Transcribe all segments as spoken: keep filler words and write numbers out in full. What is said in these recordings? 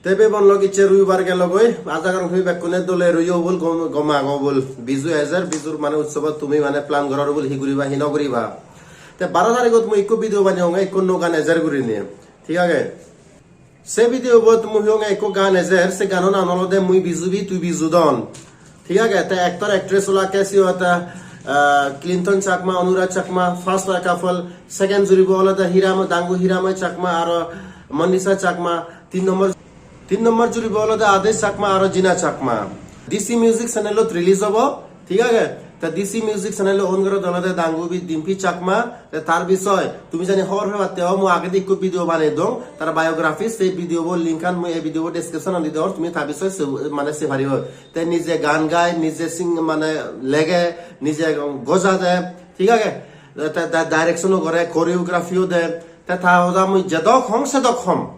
Te bebon lok icche ruibar gelo goi, aja gorong tumi bekkune dole ruiyo bol, gom, gom ago bol. Biju ejer, Bijur mane utsobot tumi mane plan goror bol, hi guriba, hi no guriba. Te baro tarigot mui ikko video baneyonge, ikko nuo gan ejer gurinei. Thik age? Se video bot mui hiyonge ikko gan ejer, se gano nang olode Mui Bijubi Tui Bijudon. Thik age? Te actor actress olakke siyot, ah, Clinton Chakma, Anurag Chakma, first couple, second juribo olode Hiram, Dangu Hiramoy Chakma aro Monisa Chakma, tin nombor, tin nombor juribo olode Adesh Chakma aro Jina Chakma. D C Music channelot release obo, thik age? Te D C Music channel on gorode olode Dangubi Dimpi Chakma, te tar bisoy tumi jani hobor pebatte o, mui agedi ikko video banei dong, tar biography, sei video bo link an mui ei video bo description an di dong, tumi tar bisoy se, mane sei pariba. Te nije gan gai, nije sing, mane lege, nije goja de, thik age? Te, te direction o gore, choreography o de, te ta hoda mui jedok hong sedok hom.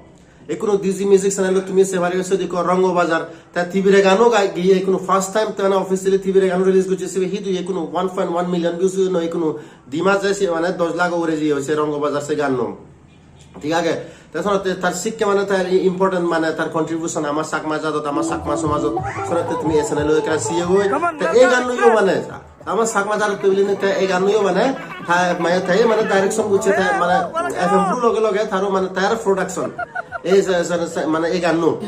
Ikkunu D C Music channel-ot tumi sei pariba, siyot ikko Rongo Bazar. Te Tibire gano gai-, giye ikkunu first time te mane officially Tibire gano release gocche, sibe hidu ikkunu one point one million views no, ikkunu di maje se mane dos lakh ugure jiye hoise Rongo Bazar se ganno. Thik age? Te sonotte tar sikke mane tar i-, important mane tar contribution ama Chakma jadot, ama Chakma somajot. Sonotte tumi ei channel-o ekkena siye goi. Te ei ganno yo mane ama Chakma jadot tebile ni te ei ganno yo mane ta, mane te mane direction gocche te mane F M Bru loge loge taro mane tar production. Ei je, je, je, mane ei ganno.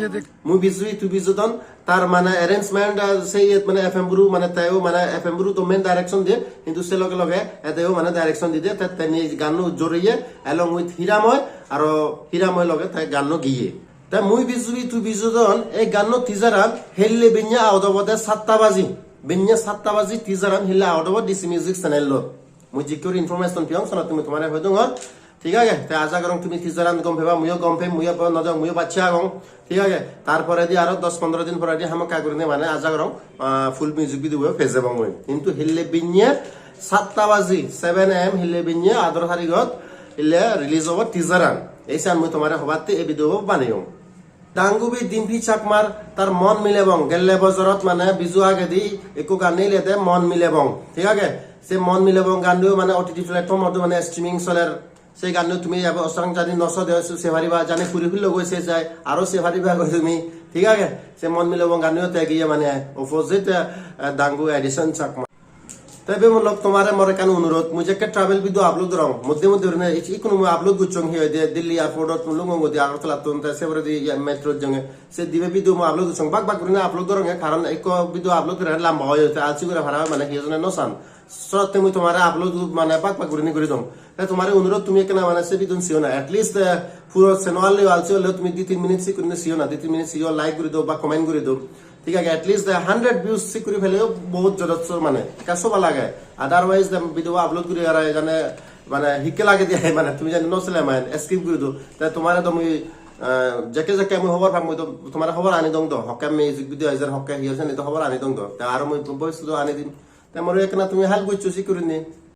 Mui Bijubi Tui Bijudon, tar mane arrangement, ah, se iyet mane F M Bru mane teo mane F M Bru to main direction diye, hintu se loge loge eteo mane direction dide, te teni ganno joriye along with Hiramoy, aro Hiramoy loge te ganno giye. Te Mui Bijubi Tui Bijudon ei ganno teaser an helle binye out obode satta baji, binye satta baji teaser an helle out obo D C Music channel-ot. Mui jikke guri information piyong, sonotte mui tomare hoi dongor. Thik age? Te aja gorong tumi teaser an gom peba, muiyo gom pem, muiyo bo-, nodong, muiyo bacche agong. Thik age? Tar poredi aro dos pondro din poredi hamakkai gurinei mane aja gorong, ah, full music video bo pei jebong mui. Hintu hille binye satta baji, seven A M hille binye adoro tarigot hille release obo teaser an. Ei san mui tomare hobatte ei video bo baneyong. Dangubi Dimpi Chakmar tar Mon Milebong, gelle bojorot mane Biju agedi ekko gan nilede Mon Milebong, thik age? Se Mon Milebong ganno mane O T T platform-ot mane streaming soler. Se ganno tumi ebe osang jani no sode se, sei pariba, jani puri hullo goi se jai, aro sei pariba goi tumi, thik age? Se Mon Milebong ganno te giye mane opposite, eh, Dangu Edison Chakma. Te bebon lok tomare mor ekkan onurot, mui jekke travel video upload gorong, moddhe moddhe gurinei ik-, ikkunu mui upload gocchong hi hoide Delhi airport-ot lungong godi Agartala-ttun, te se poredi iye metro-t jonge, se dibe video mui upload gocchong, bak bak gurinei upload goronge, karon ekko video upload gorede lamba oi, te alsi guri para mane hi hojone no san. Sotte mui tomare upload mane bak bak gurinei guri dong. Te tomare onurot tumi ekkena mane se video-un siyo na, at least, eh, puro se no parleyo alsi oleyo tumi di tin minute sik gurinei siyo na, di tin minute siyo, like guri do ba comment guri do. Thik age, at least the hundred views sik guri peleyo bahut jotheshto mane, ekka soba lage. Otherwise, the video upload guri ara ejane mane hikke lage de, mane tumi jani no sele mane skip guri do. Te tomare do mui, ah, jekke jekke mui hobor pang, mui do tomare hobor ani dong do. Hokke music video ejer, hokke hi ejer, ni do hobor ani dong do. Te aro mui voice do ani dim. Te more ekkena tumi help goccho sik gurinei.